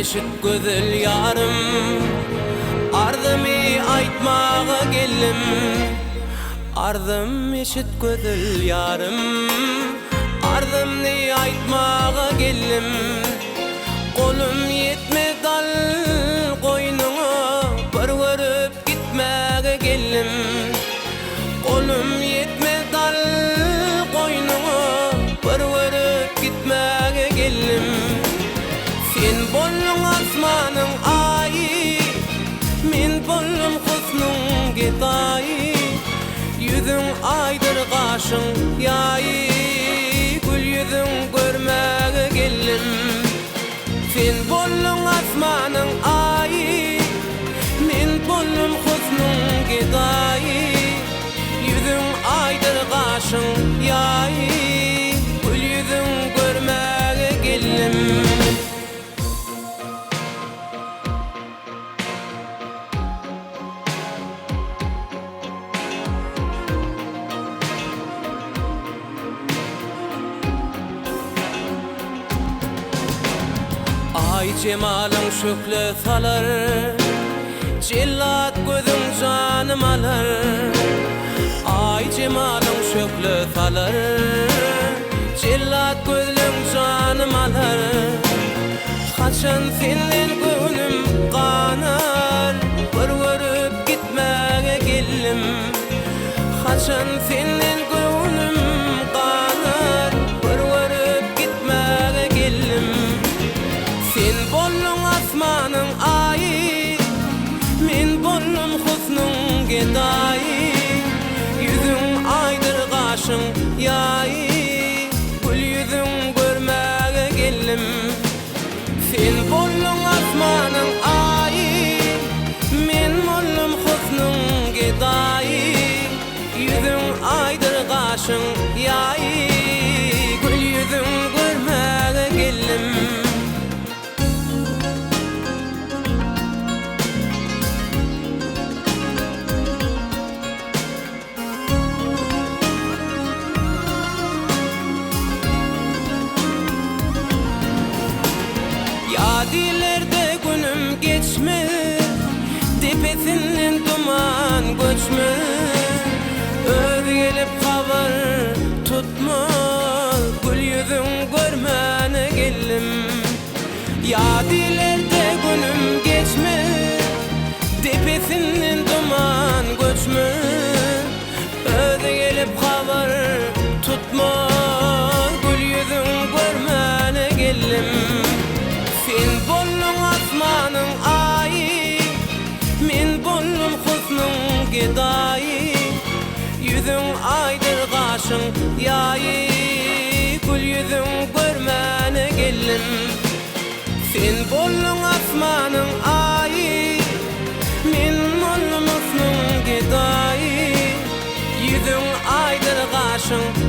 Eşit gözel ýarym, Arzymy aýtmaga geldim. Arzym eşit gözel ýarym, Arzymny aýtmaga geldim. Golum ýetmez dal goýnuňa, Bir görüp gitmäge geldim. Golum ýetmez dal goýnuňa, Bir görüp gitmäge geldim. Sen bolduň asmanyň aýy, Men boldum husnuň gedaýy. Ýüzüň aýdyr gaşyň ýaýy, Gül ýüzüň görmäge geldim. Sen bolduň asmanyň aýy, Men boldum husnuň gedaýy. Ýüzüň aýdyr gaşyň ýaýy, Gül ýüzüň görmäge geldim. Aý jemalyň şöhle salar, Jellat gözüň janym alar. Aý jemalyň şöhle salar, Jellat gözleň janym alar. Haçan senden göwnüm ganar, Bir görüp gitmäge geldim. Haçan senden göwnüm ganar, Bir görüp gitmäge geldim. Sen bolduň asmanyň aýy, Men boldum husnuň gedaýy. Ýüzüň aýdyr gaşyň ýaýy, Gül ýüzüň görmäge geldim. Sen bolduň asmanyň aýy, Men boldum husnuň gedaýy. Ýüzüň aýdyr gaşyň ýaýy, Gül ýüzüň görmäge geldim. Ýat illerde günüm geçmez, Depesinden duman göçmez. Özi gelip habar tutmaz, Gül ýüzüň görmäne geldim. Ýat illerde günüm geçmez, Depesinden duman göçmez. Özi gelip habar tutmaz, Gül ýüzüň görmäne geldim. Sen bolduň asmanyň aýy, Men boldum husnuň gedaýy. Ýüzüň aýdyr gaşyň ýaýy, Gül ýüzüň görmäne geldim. Sen bolduň asmanyň aýy, Men boldum husnuň gedaýy. Ýüzüň aýdyr gaşyň.